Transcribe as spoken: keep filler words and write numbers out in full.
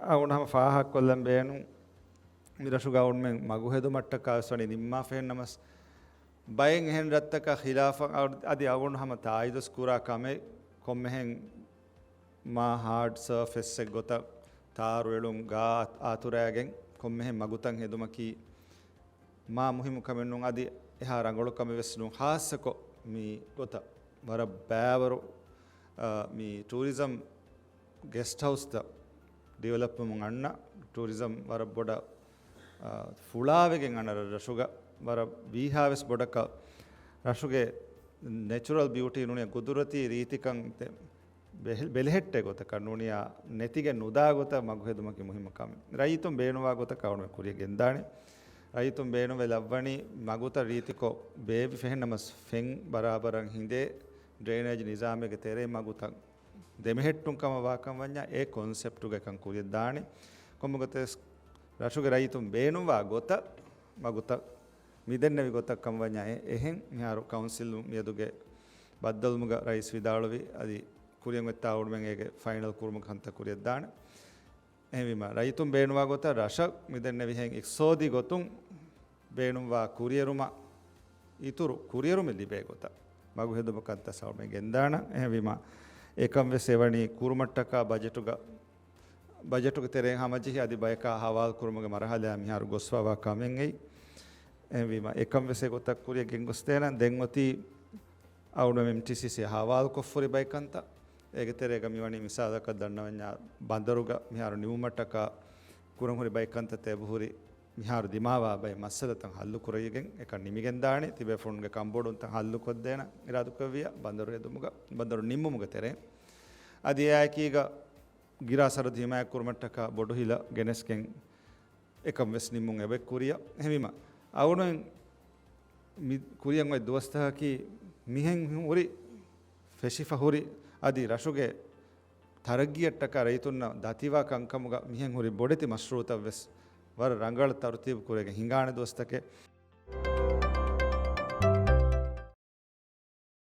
އަޅުގަނޑު ހަމަ ފާހަގަކޮށްލަން ބޭނުން، މި ރަށުގަ އަޅުގަނޑުމެން މަގު ހެދުމަށްޓަކާ ވެސް ވަނީ ނިންމާފައި ނަމަސް، ބައެއް އެހެން ރަށްތަކާ ޚިލާފަށް އަ-، އަދި އަޅުގަނޑު ހަމަ ތާއީދުވެސް ކުރާ ކަމެއް، ކޮންމެހެން މާ ހާޑް ސަރފެސްއެއް ގޮތަށް ތާރު އެޅުން ގާ އަތުރައިގެން ކޮންމެހެން މަގުތައް ހެދުމަކީ މާ މުހިއްމު ކަމެއް ނޫން، އަދި އެހާ ރަނގަޅު ކަމެއް ވެސް ނޫން. ޚާއްޞަކޮށް މި ގޮތަށް ވަރަށް ބައިވަރު، އާ، މި ޓޫރިޒަމް ގެސްޓް ހައުސްތައް ޑިވެލޮޕްވަމުން އަންނަ، ޓޫރިޒަމް ވަރަށް ބޮޑަށް، އާ، ފުޅާވެގެން އަންނަ ރަށުގަ ވަރަށް ވީހާވެސް ބޮޑަކަށް ރަށުގެ ނެޗުރަލް ބިއުޓީ ނޫނީ ގުދުރަތީ ރީތިކަން ތެ-، ބެހެ-، ބެލެހެއްޓޭ ގޮތަކަށް ނޫނިއްޔާ ނެތިގެން ނުދާ ގޮތަށް މަގު ހެދުމަކީ މުހިއްމު ކަމެއް. ރައްޔިތުން ބޭނުންވާ ގޮތަކަށް އަޅުގަނޑު ކުރިޔަށް ގެންދާނެ. ރައްޔިތުން ބޭނުންވެ ލައްވަނީ މަގުތައް ރީތިކޮށް ބޭއްވި ފެހެން ނަމަސް ފެން ބަރާބަރަށް ހިނދޭ، ޑްރޭނޭޖް ނިޒާމެއްގެ ތެރޭ މަގުތައް ދެމެހެއްޓުން ކަމަށް ވާކަން ވަންޏާ އެ ކޮންސެޕްޓުގައި ކަން ކުރިޔަށް ދާނެ. ކޮންމެ ގޮތެއް ރަށުގެ ރައްޔިތުން ބޭނުންވާ ގޮތަށް މަގުތައް މިދެންނެވި ގޮތަށް ކަމަށް ވަންޏާ އެ-، އެހެން މިހާރު ކައުންސިލް މިއަދުގެ ބައްދަލުވުމުގަ ރައީސް ވިދާޅުވި އަދި ކުރިޔަށް އޮތްތާ އަޅުގަނޑުމެން އޭގެ ފައިނަލް ކުރުމުގެ ކަންތައް ކުރިޔަށް ދާނެ. އެހެންވީމަ، ރައްޔިތުން ބޭނުންވާ ގޮތަށް ރަށަށް މިދެންނެވިހެން އިޤްތިޞާދީ ގޮތުން ބޭނުންވާ ކުރިއެރުމަށް އިތުރު ކުރިއެރުމެއް ލިބޭ ގޮތަށް މަގު ހެދުމަށް ކަންތައް ސައުމެ ގެންދާނަން. އެހެންވީމަ، އެކަން ވެސް އެވަނީ ކުރުމަށްޓަކާ ބަޖެޓުގަ، ބަޖެޓުގެ ތެރެއިން ހަމަޖެހި އަދި ބަޔަކާ ހަވާލު ކުރުމުގެ މަރަހަލާ މިހާރު ގޮސްފަވާ ކަމެއް އެއީ. އެހެންވީމަ، އެކަން ވެސް އެގޮތަށް ކުރިޔަށް ގެންގޮސްދޭނަން. ދެން އޮތީ އަޅުގަނޑު އެމްޓީސީސީ ހަވާލުކޮށްފަހުރި ބައެއް ކަންތައް. އޭގެ ތެރޭގަ މިވަނީ މިސާލަކަށް ދަންނަވަންޏާ ބަނދަރުގަ މިހާރު ނިމުމަށްޓަކާ ކުރަންހުރި ބައެއް ކަންތައް އެބަހުރި މިހާރު ދިމާވާ ބައެއް މައްސަލަތައް ހައްލު ކުރެވިގެން އެކަން ނިމިގެންދާނެ. ތިބޭފުޅުންގެ ކަންބޮޑުވުންތައް ހައްލުކޮށްދޭނަ އިރާދަކުރެއްވިޔާ ބަނދަރު ހެދުމުގަ، ބަނދަރު ނިންމުމުގެ ތެރޭ. އަދި އެއާއެކީގަ ގިރާ ސަރަހައްދު ހިމާޔަތްކުރުމަށްޓަކާ ބޮޑު ހިލަ ގެނެސްގެން އެކަން ވެސް ނިންމުން އެބަ ކުރިޔަށް. އެހެންވީމަ، އަޅުގަނޑުމެން މި ކުރިޔަށް އޮތް ދުވަސްތަކަކީ މިހެން ހުރި ފެށިފަ ހުރި އަދި ރަށުގެ ތަރައްގީއަށްޓަކާ ރައްޔިތުންނަށް ދަތިވާ ކަންކަމުގަ މިހެން ހުރި ބޮޑެތި މަޝްރޫއުތައް ވެސް ވަރަށް ރަނގަޅަށް ތަރުތީބު ކުރެގެން ހިނގާނެ ދުވަސްތަކެއް.